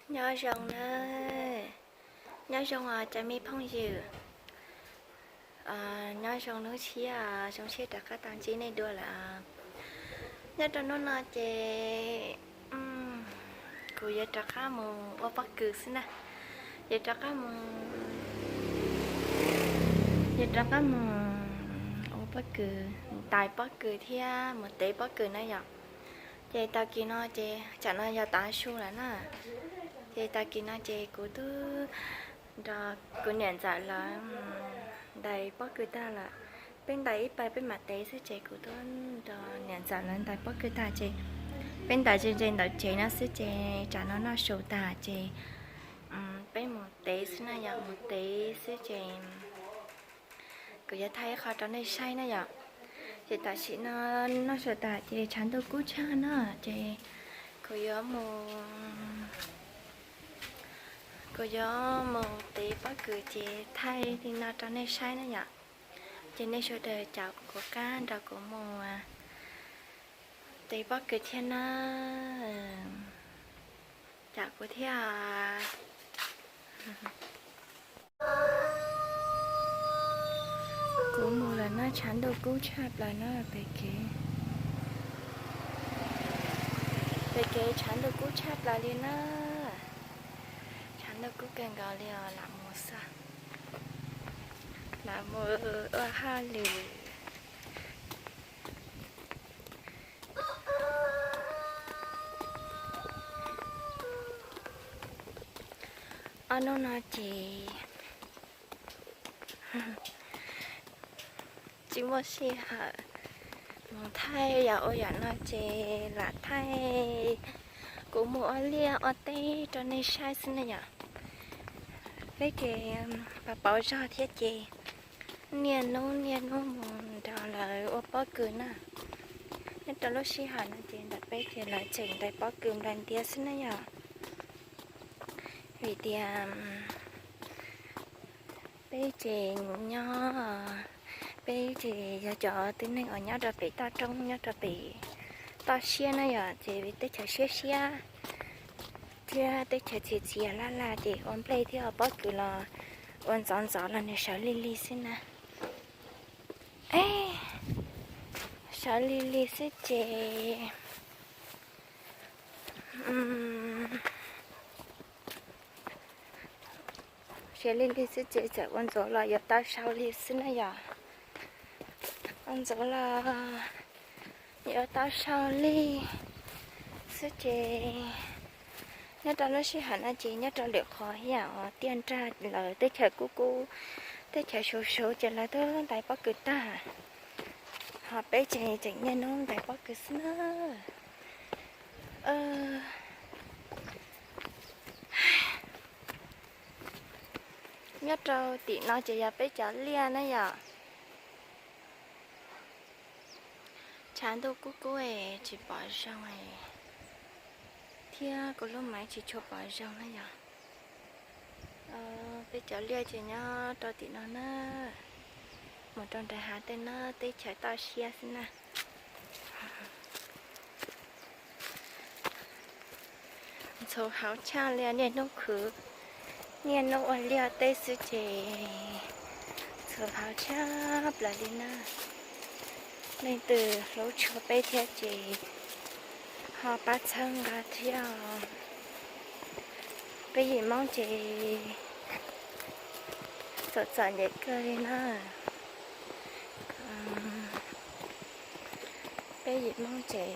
Nyob zoo na, nyob zoo os cov me phooj ywg. Nyob zoo hnub tshiab, zoo siab rov qab tau ntsib nej dua lawm. Nyob rau hnub no ces kuv yuav rov qab mus ua pob kws xwb na. Yuav rov qab mus, yuav rov qab mus ua pob kws, tais pob kws thiab mus tev pob kws na yom. Ces tag kis no ces tsam no yog tav su lawm na. Ces tag kis no ces kuv twb nrog kuv niam ntxawm lawv ntais pob kws tag lawm. Peb ntais ib pawg peb mam tev xwb ces kuv twb nrog niam ntxawm lawv ntais pob kws tag ces peb ntais ze ze ntawm tsev no xwb ces tsam no noj su tag ces peb mus tev xwb na yom, mus tev xwb ces kuv yuav thaij ib qho rau nej saib na yom. Ces tam sim no noj su tag ces tshav ntuj kub tshaj na ces kuv yuav mus, kuv yuav mus tev pob kws ces thaij li no rau nej saib na yom. Ces nej sawv daws caum kuv qab nrog kuv mus tev pob kws thiab na. Caum kuv thiab. Kuv mus lawm na, tshav ntuj kub tshaj plaws na pem kev. Pem kev tshav ntuj kub tshaj plaws li na. Tshav ntuj kub kawg nkaus li os, lam mus xwb. Lam mus ua hauj lwm. Ob hnub no ces tsis muaj sij hawm mus thaij yom, ua yam no ces lam thaij kuv mus ua liaj ua teb rau nej saib xwb na yom. Peb ces pauv pauv zog thiab ces niaj hnub niaj hnub mus nrog lawv ua pob kws na. Nyob rau lub sij hawm no ces ntawm peb ces lawv tseem ntais pob kws nplai ntiav xwb na yom. Vim tias peb ces nyob, peb ces yog cov tib neeg uas nyob rau pem toj roob, nyob rau pem toj siab na yom, ces teb chaws siab siab thiab teb chaws txias txias laj laj ces ua nplej thiab ua pob kws los ua ntxov ntxov los nws sawv lig lig xwb na. Sawv lig lig xwb ces, sawv lig lig xwb ces txawm ua ntxuav los yuav tau sau li xwb na yom. Ua ntxuav los yuav tau sau li xwb ces nyob rau lub sij hawm no ces nyob rau lwm qhov yam uas tiaj nrag lawv teb chaws kub kub, teb chaws suv suv ces lawv twb ntais pob kws tag. Ho peb ces tseem niaj hnub ntais pob kws xwb na. Nyob rau tim no ces yog peb cov liaj na yom. Tshav ntuj kub kub es tsis pom zoo thiab kuv lub maiv tsis tshua pom zoo na yom. Peb cov liaj ces nyob rau tim no na, mus rau nram hav tej no teb chaws toj siab xwb na. Ntxhov hauv tshaj li, niaj hnub khwv, niaj hnub ua liaj teb xwb ces ntxhov hauv tshaj plaws li na. Leej twg hlub tshua peb thiab ces ho pab txhawb nqa thiab. Peb yim Hmoob ces txom txom nyem kawg li na. Peb yim Hmoob ces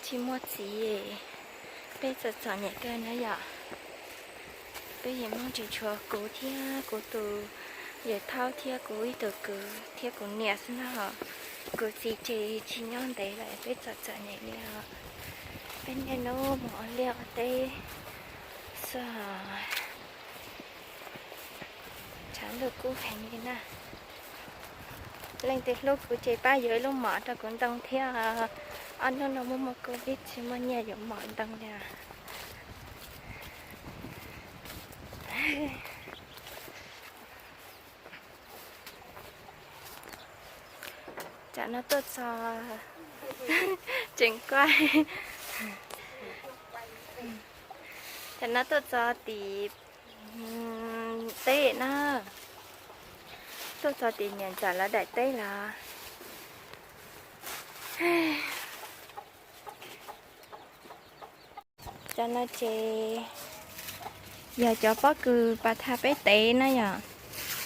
tsis muaj txiv, peb txom txom nyem kawg na yom. Peb yim Hmoob tseem tshuav kuv thiab kuv tus yawm thaub thiab kuv ib tug kwv thiab kuv niam xwb na. Kuv txiv ces tsis nyob ntev lawm, peb txom txom nyem li os. Peb niaj hnub mus ua liaj ua teb xwb. Tshav ntuj kub heev li na. Leej twg hlub kuv ces pab yuav ib lub mom rau kuv ntoo thiab. Ob hnub no muaj muaj covid tsis muaj nyiaj yuav mom ntoo li. Tsam no tuaj txog tseem kuaj. Cov no tuaj txog tim teb na, tuaj txog tim niam ntxawm lawv daim teb lawm. Cov no ces yog cov pob kws pas thaj peb tev na yom.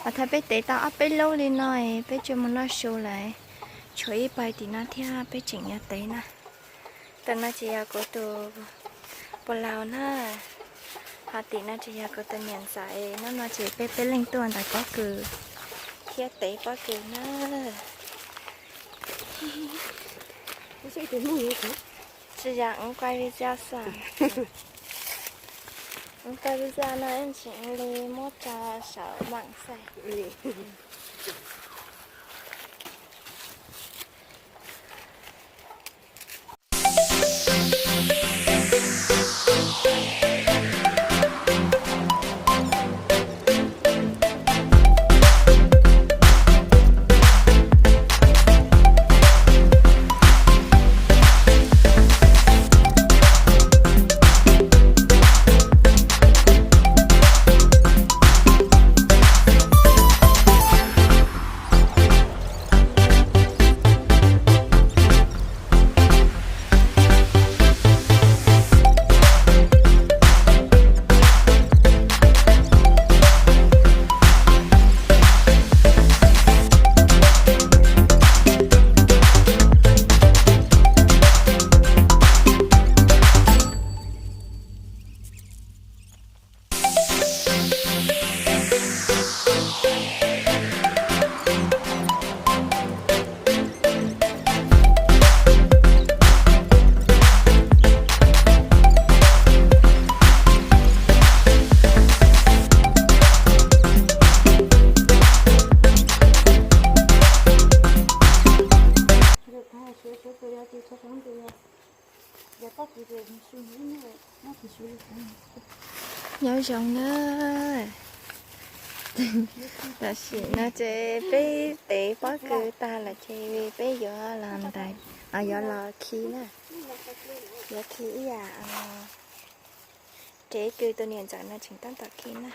Pas thaj peb tev tau ob peb lub li no, peb tsuas mus noj su lawm, tshuav ib pawg tim no thiab peb tseem yuav tev na. Tus no ces yog kuv tus puas laus na, ho tim no ces yog kuv tus niam ntxawm. Hnub no ces peb peb leeg tuaj ntais pob kws thiab tev pob kws na. Tsis yog, wb quaj video xwb, wb quaj video no tsis li muab tso saum mạng xã hội. Nyob zoo na. Tam sim no ces peb tev pob kws tag lawm ces peb yuav los ntais, yuav los khi na. Yuav khi ib yam tsev kws tus niam ntxawm no tseem tab tom khi na.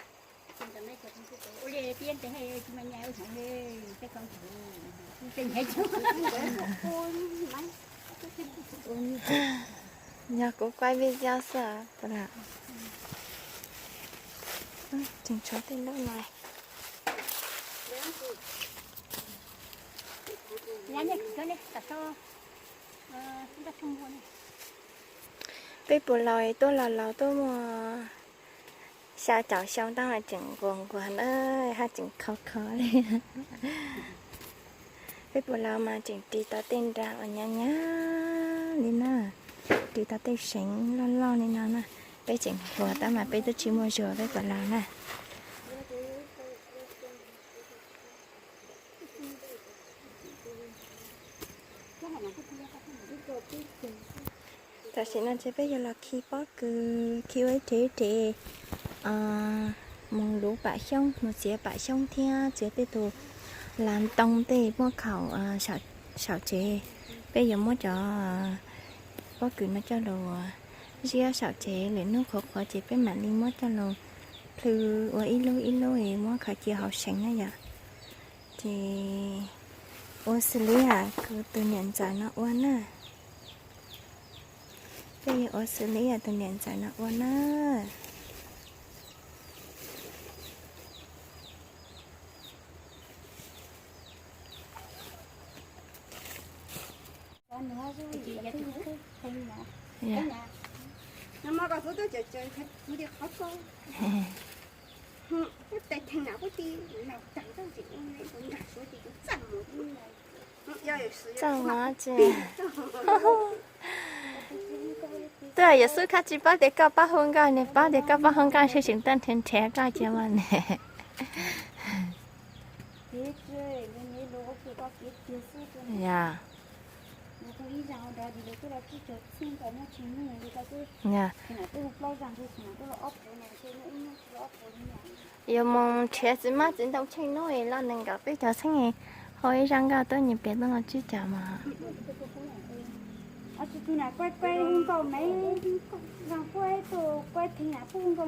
Yog kuv quaj video xwb, tseem tshuav tej lub no. Peb puas laus tuaj laus laus tuaj muaj xya caum xyoo tab mas tseem nquag nquag na, haj tseem khov kho li. Peb puas laus mas tseem ris tau tej nra uas nyab nyab li na, ris tau tej seev loj loj li no na. Peb tseem hluas tab mas peb twb tsis muaj zug peb puas laus na. Tam sim no ces peb yuav los khi pob kws, khi ua ib rev ib rev mus luv pam xyoob, mus txiav pam xyoob thiab txiav tej tus lav ntoo tej muaj khaum saum tsev. Peb yuav muab cov pob kws no coj los ziab saum tsev, lwm hnub qhuav qhuav ces peb mam li muab coj los plhw ua ib lub ib lub es muab khaws cia hauv seev na yom. Ces ua xws li yam kuv tus niam ntxawm no ua na. Peb yuav ua xws li yam tus niam ntxawm no ua na. Txaj muag tsis. Twb yog xub khab tsis paub tias koj pab hu nkauj, nws paub tias koj pab hu nkauj seb tseem tuaj nrhiav nrhiav koj cia mas ne. Yog. Yog. Yuav mus nrhiav txiv mab txiv ntoo tsheej hnub es los nees nkaum peb caug txheeb, hau ib zaj nkauj tuaj nyias pias tuaj no tsib caug mas. Tus na kuaj kuaj nkauj me, zaj kuaj tus kuaj theej na kuj Yus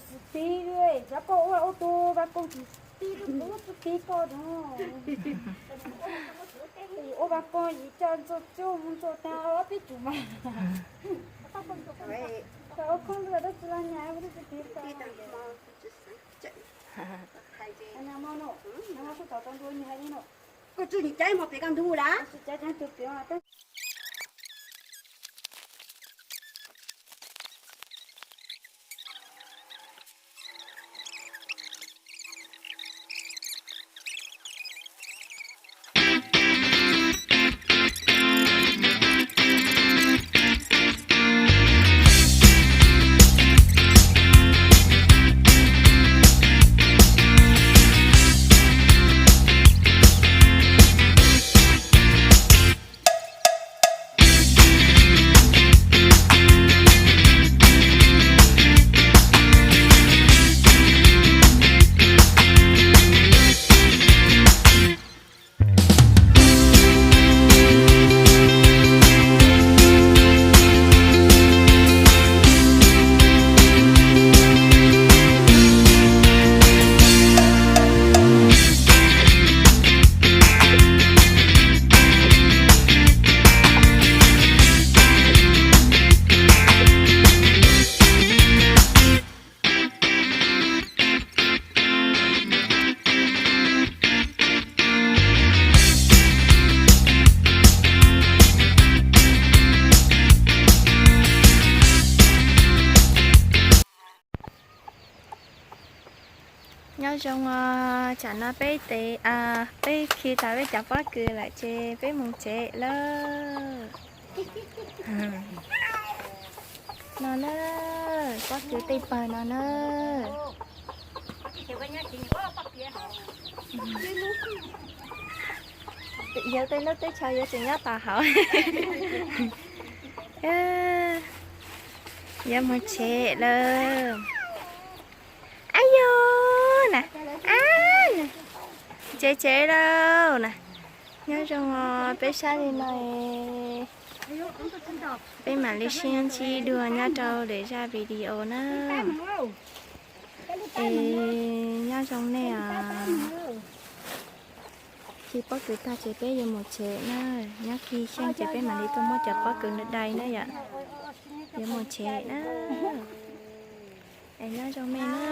tsis pib, cov koj ua ua tus vas kooj tsis pib, tsis pib koj no. Ua vas kooj yus coj ntxuav tsuj mus ntxuav tag ob peb tsum mas. Koj ua khoob ntxuav dab tsi los nyam, ua dab tsi pib koj. Koj tsuj nim caib hmo pem kaj ntug lawm. Nyob zoo os, tsam no peb tes, peb khi tau peb cov pob kws lawm ces peb mus tsev lawm. No na, pob kws tej pawg no na. Yog tej lub teb chaws yuav tseem nyob tau hauv. Yuav mus tsev lawm. Ab yog na, ab, tsev tsev lawm na. Nyob zoo os, peb saib li no es peb mam li sib ntsib dua nyob rau lwm zaj video na. Es nyob zoo nej os. Khi pob kws tag ces peb yuav mus tsev na. Nyob khi xyeej ces peb mam li tuaj muab cov pob kws no dai na yom. Yuav mus tsev na. Es nyob zoo nej na.